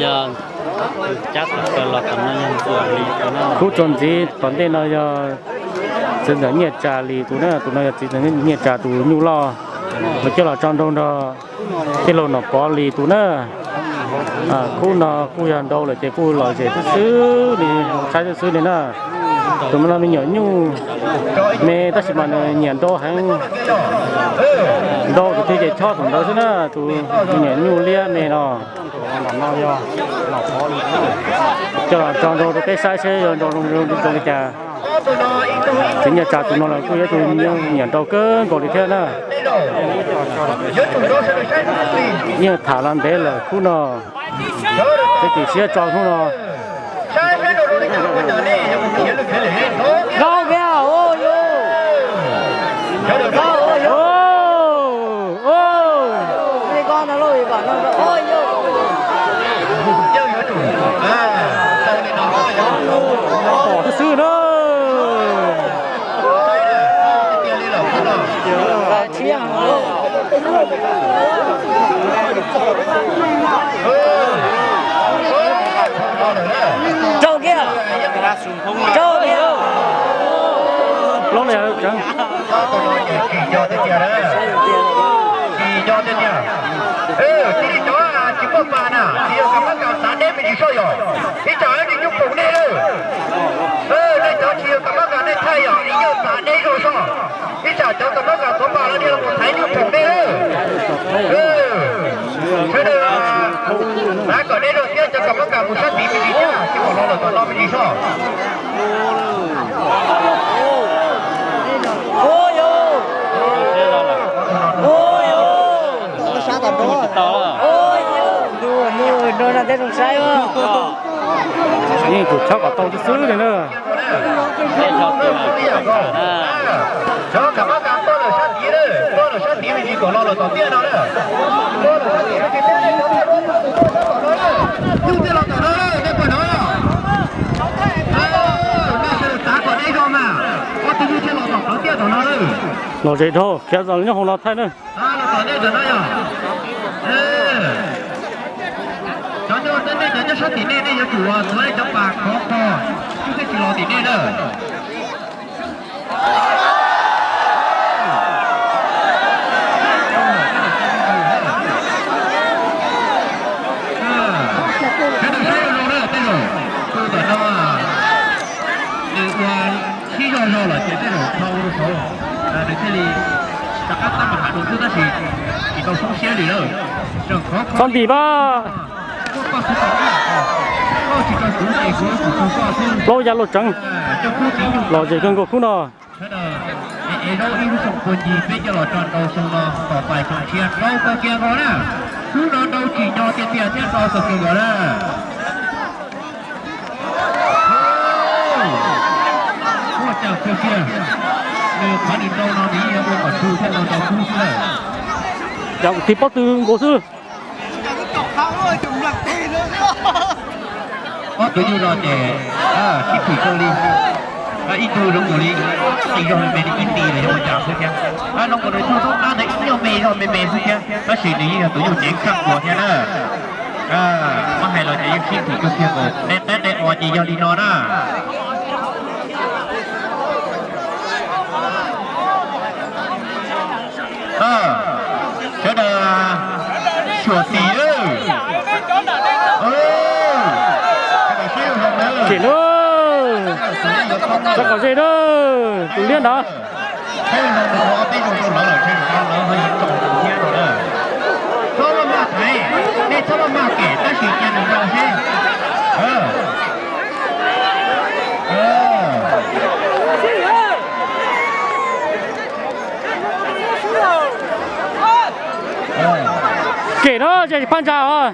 Yog cab tawm plaws los tom no yog Ntxuam Lis tus na. Kub tsuas ntxiv tom ntej no yog txiv ntxawm Nyiaj Tsa Lis tus na, tus no yog txiv ntxawm Nyiaj Tsa tus nyuj loj, los coj los tso nrau nrog tij laug Nom Pov Lis tus na. Kub no kuj yog nrau lawm ces kuj lom zem xwb xwb li, saib xwb xwb li na. Tus no me nyuam nyuj me tab sis mas nws nyiam nrau heev, nrau tus twg ces chob tus ntawd xwb na, tus me nyuam nyuj liab me no. Coj los tso nrau rau peb saib seb yuav nrau zoo li cas. Txiv Nyiaj Tsa tus no los kuj yog tus nyiam nrau kawg nkaus li thiab na. Yeej tham los ntev lawm khub no, peb tim siab tso hnub no. Pom xwb xwb na. Rau kiag, rau kiag. Plaub li tsev. Tsis nco tiag tiag. Tsis nco tiag tiag. Tib li cov tsis muaj pas na, tsis yog kam mab kas txav deb me ntsis soj yom. Ib tsam nej nyuj phoom nej lawm. Nej cov tsis yog kam mab kas nej thaij yom, ib nyuag txav deb zoo soj. Ib tsam cov kam mab kas tuav pas los nej los mus thaiv nyuj phoom nej lawm. Sawv daws txav kom deb zoo thiab cov kam mab kas mus sab tid me ntsis thiab, tsis pom los lawm tom no me ntsis soj. Yeej tsum chob kom tau xwb xwb li na. Cov kam mab kas tuaj lawm sab tid lawm, tuaj lawm sab tid me ntsis kom los lawm tom tiaj no na. Tuaj lawm sab tid me ntsis thiab, nej cov tuaj tom no na, nyuj thiaj los tom no na, nej puas hnov? Nej sawv daws txav kom deb zog mas, ob tug nyuj thiaj los tom plawv tiaj tom no na. Lom zem dhau, khiav zoj nyob hauv no thaij na. Los tom nej tom no yog. Cov nyob, nej cov nyob sab tim nej, nej yuav tsum txuav nej cov pas khov kho, twb thiaj tsis los tim nej na. Sawv daws saib zoo zoo na tej zaum tus tom no nws ua sib zog zog lawm ces tej zaum dhau rau saud, nws thiaj li rov qab tab meeg hav rau xwb tab sis tsis tau foob siab li lawm. Txhob ntim mas. Plaub ya luaj tseev. Lom zem kawg nkaus khub no. Sawv daws ev zaub ib lub xyoo pua ncig peb coj los tso nrau xyoo no kom pais tsoom tshiab rau kawg kiag nkaus na. Khub no nrau tsim nyog tiag tiag thiab nrau kawg kiag nkaus na. Muaj cam kawg kiag, nws qhov nws nrau no nws yeej yuav ua kom tsu thiaj tau nrau kub xwb lawm. Cov tiv pob tw nkaus xwb. Ob tug nyuj no ces sib phim kawg li. Ib tug zoo nkaus li qis zog me me li ib nti los yog ua cas xwb thiab. Zoo nkaus nws tug tub qab ntawd ib nyuag me zog me me xwb thiab tab sis nws yeej yog tus nyuj ceev kheej kawg thiab na. Muab hais los ces yeej sib phim kawg kiag nkaus, tej qab tej os ces yog li no na. Sawv daws xyuam xim lawm. Tsim na, tso kom ze na, tus liab ntawd. Saib zoo no ob peb zaug rau lawv lawm, saib zoo no lawv ho yuav tsaus ntuj thiab no na. Txhob maj maj thaiv, nej txhob maj maj kem tab sis cia nws nrau seb. Kem no ces phaj ntsa os.